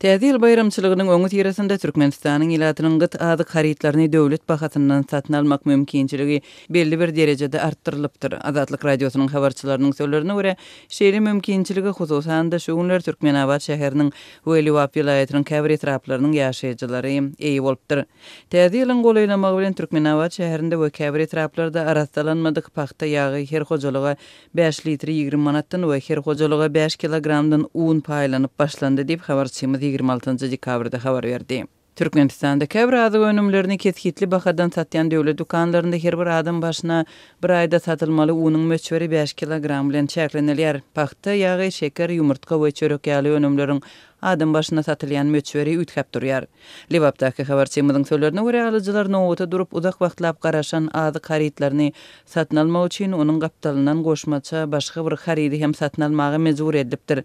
Täze ýyl baýramçylygynyň öňüsyrasynda Türkmenistanyň ilatynyň gyt azyk harytlaryny döwlet bahasyndan satyn almak mümkinçiligi belli bir derejede artdyrylypdyr. Azatlyk Radiosynyň habarçylarynyň sözlerine görä, şeýle mümkinçilige hususan-da şu günler Türkmenabat şäheriniň we Lebap welaýatynyň käbir etraplarynyň ýaşaýjylary eýe bolupdyr. Täze ýylyň golaýlamagy bilen Türkmenabat şäherinde we käbir etraplarda arassalanmadyk pagta ýagy her hojalyga bäş litri 20 manatdan we her hojalyga bäş kilogramdan un paýlanyp başlandy diýip, habarçymyz 26 dekabrda habar berdi. Türkmenistanda käbir azyk önümlerini kesgitli bahadan satýan döwlet dükanlarynda her bir adam başyna bir aýda satylmaly unuň möçberi bäş kilogram bilen çäklenilýär. Pagta ýagy, şeker, ýumurtga we çörek ýaly önümleriň adam başyna satylýan möçberi üýtgäp durýar. Lebapdaky habarçymyzyň sözlerine görä, alyjylar nobata durup uzak wagtlap garaşan azyk harytlaryny satyn almak üçin onuň gapdalyndan goşmaça başga bir harydy hem satyn almaga mejbur edilipdir.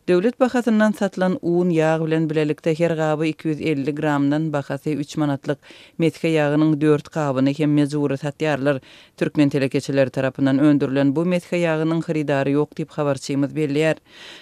Döwlet bahasyndan satylan un, ýag bilen bilelikde her gaby 250 gramdan bahasy üç manatlyk mesge ýagynyň dört gabyny hem mejbury satýarlar. Türkmen telekeçileri tarapyndan öndürilen bu mesge ýagynyň hyrydary ýok diýip habarçymyz belleýär.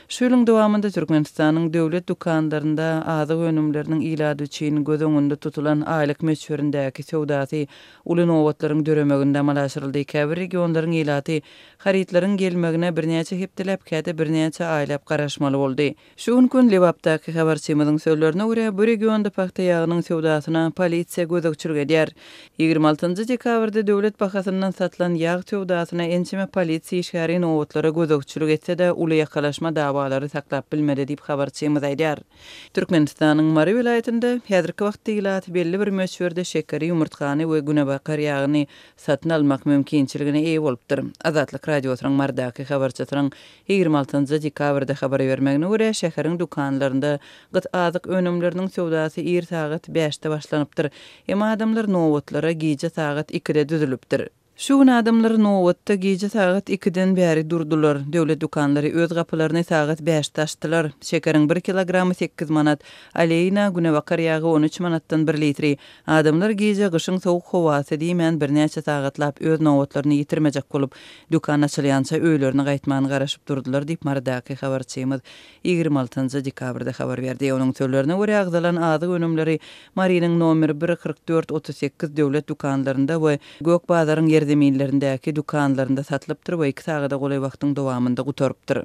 Şu ýylyň dowamynda Türkmenistanyň döwlet dükanlarynda azyk önümleriniň ilat üçin göz öňünde tutulan aýlyk möçberindäki söwdasy uly nobatlaryň döremeginde amala aşyryldy. Käbir regionlaryň ilaty harytlaryň gelmegine birnäçe hepdeläp, käte birnäçe aýlap garaşmaly boldy. Şu günki gün Lebapdaky habarçymyzyň sözlerine görä, bu regionda pagta ýagynyň söwdasyna polisiýa gözegçilik edýär. 26 dekabrda döwlet bahasyndan satylan ýag söwdasyna ençeme polisiýa işgäri nobatlara gözegçilik etse-de, uly ýakalaşma dawalary saklap bilmedi diýip, habarçymyz aýdýar. Türkmenistanyň Mary welaýatynda häzirki wagtda ilat belli bir möçberde şekeri, ýumurtgany we günebakar ýagyny satyn almak mümkinçiligine eýe bolupdyr. Azatlyk Radiosynyň Marydaky habarçysynyň 26 dekabrda habar bermegine görä, şäheriň dükanlarynda gyt azyk önümleriniň söwdasy ir sagat bäşde başlanypdyr. Emma adamlar nobatlara gije sagat ikide düzülipdir. Şu gün adamlar nobatda gije sagat ikiden bäri durdular. Döwlet dükanlary öz gapylaryny sagat bäşde açdylar. Şekeriň bir kilogramy sekiz manat, oleýna, günebakar ýagy 13 manatdan bir litri. Adamlar gije gyşyň sowuk howasy diýmän birnäçe sagatlap öz nobatlaryny ýitirmejek bolup, dükan açylýança öýlerine gaýtman garaşyp durdular diýip, Marydaky habarçymyz 26 dekabrda habar berdi. Onuň sözlerine görä, agzalan azyk önümleri Marynyň nomer bir, 44, 38 döwlet dükanlarynda we Gök bazaryň ýerzeminlerindäki dükanlarynda satylypdyr we iki sagada golaý wagtyň dowamynda gutarypdyr.